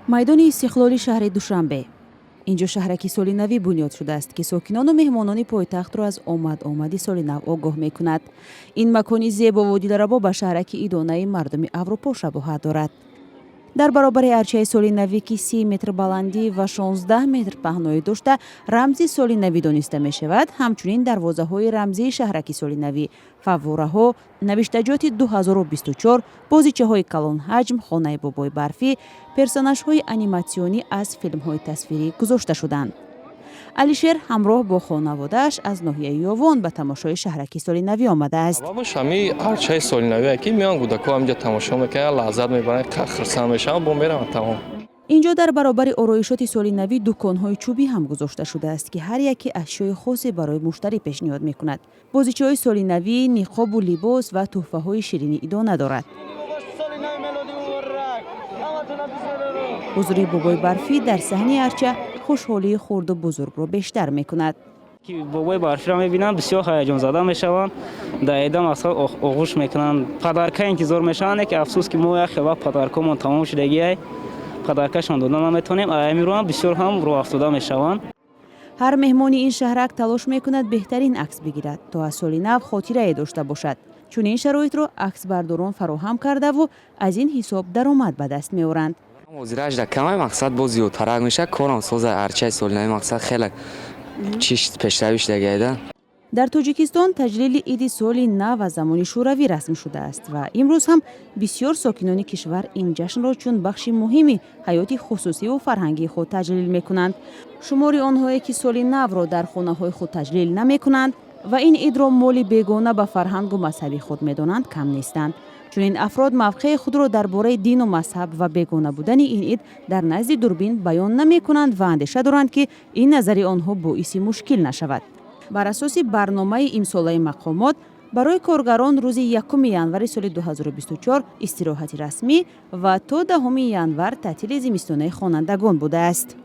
Майдони Истиқлоли шаҳри Душанбе. Инҷо шаҳраки соли навӣ бунёд шудааст, ки сокинону меҳмонони пойтахтро аз омад-омади соли нав огоҳ мекунад. Ин макони зебову дилрабо ба шаҳраки идонаи мардуми Аврупо шабоҳат дорад. Дар баробари арчаи соли навӣ, ки 30 метр баландӣ ва 16 метр паҳноӣ дошта, рамзи соли навӣ дониста мешавад, ҳамчунин дарвозаҳои рамзии шаҳраки соли навӣ, фаввораҳо, навиштаҷоти 2024, бозичаҳои калонҳаҷм, хонаи бобои барфӣ, персонажҳои аниматсионӣ аз филмҳои тасвирӣ гузошта шуданд. Алишер ҳамроҳ бо хонаводааш аз ноҳияи Ёвон ба тамошои шаҳраки соли навӣ омадааст. Сабабаш ҳами арчаи солинавие, ки меоянд кӯдако, ҳаминҷа тамошо мекунанд, лаззат мебаранд, хурсанд мешаванд, бо мераванд, тамом. Инҷо дар баробари ороишоти соли навӣ дуконҳои чӯбӣ ҳам гузошта шудааст, ки ҳар яке ашёи хосе барои муштарӣ пешниҳод мекунад. Бозичаҳои соли навӣ, ниқобу либос ва тӯҳфаҳои ширини идона дорад. Соли нави мелодӣ муборак! Ҳаматона бисмиллоҳ! Ҳузури бобои барфӣ дар саҳни арча хушҳолии хурду бузургро бештар мекунад. Ки бобои барфиро мебинанд, бисёр ҳаяҷонзада мешаванд, дар эда мақсад оғӯш мекунанд, подарка интизор мешаванд. Ки афсӯс, ки мо як хел вақт подаркомон тамом шудагиай, подаркашон дода наметавонем. Ҳамин ҳам бисёр ҳам рӯҳафтода мешаванд. Ҳар меҳмони ин шаҳрак талош мекунад беҳтарин акс бигирад, то аз соли нав хотирае дошта бошад. Чунин шароитро аксбардорон фароҳам кардаву аз ин ҳисоб даромад ба даст меоранд. Ҳозираш да камай, мақсад боз зиёдтарак мешавад. Корам соза, арчаи солинави, мақсад, хеле чиш пешравӣ шудагиайда. Дар Тоҷикистон таҷлили иди соли нав аз замони Шӯравӣ расм шудааст ва имрӯз ҳам бисёр сокинони кишвар ин ҷашнро чун бахши муҳими ҳаёти хусусиву фарҳангии худ таҷлил мекунанд. Шумори онҳое, ки соли навро дар хонаҳои худ таҷлил намекунанд ва ин идро моли бегона ба фарҳангу мазҳаби худ медонанд, кам нестанд. Чунин афрод мавқеи худро дар бораи дину мазҳаб ва бегона будани ин ид дар назди дурбин баён намекунанд ва андеша доранд, ки ин назари онҳо боиси мушкил нашавад. Бар асоси барномаи имсолаи мақомот, барои коргарон рӯзи 1 январи соли 2024 истироҳати расмӣ ва то 10 январ таътили зимистонаи хонандагон будааст.